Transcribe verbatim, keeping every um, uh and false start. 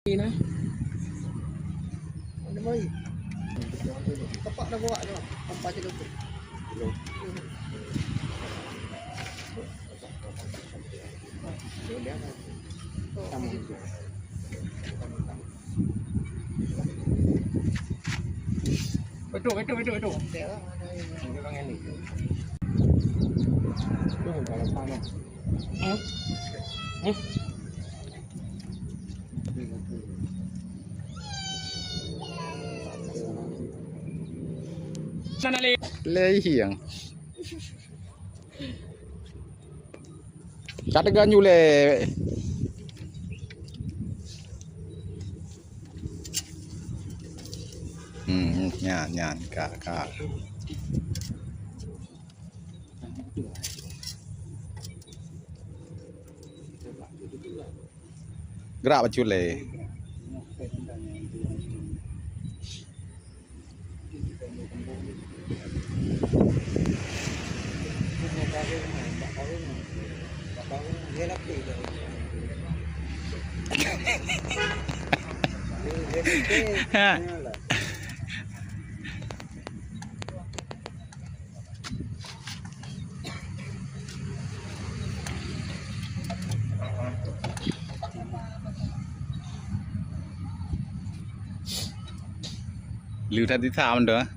Ini nah. Ada mai. Tepak dah bawa dah. Empat kilo tu. Betul, betul, betul, betul. Itu kalau panas. Hmm? Hmm? Sana le. Lei hiang. Ka teuganyu lé. Hmm, nyan, nyan, ka, ka. Gerak bacut lé. Ha. Lheueh that sisa mantong.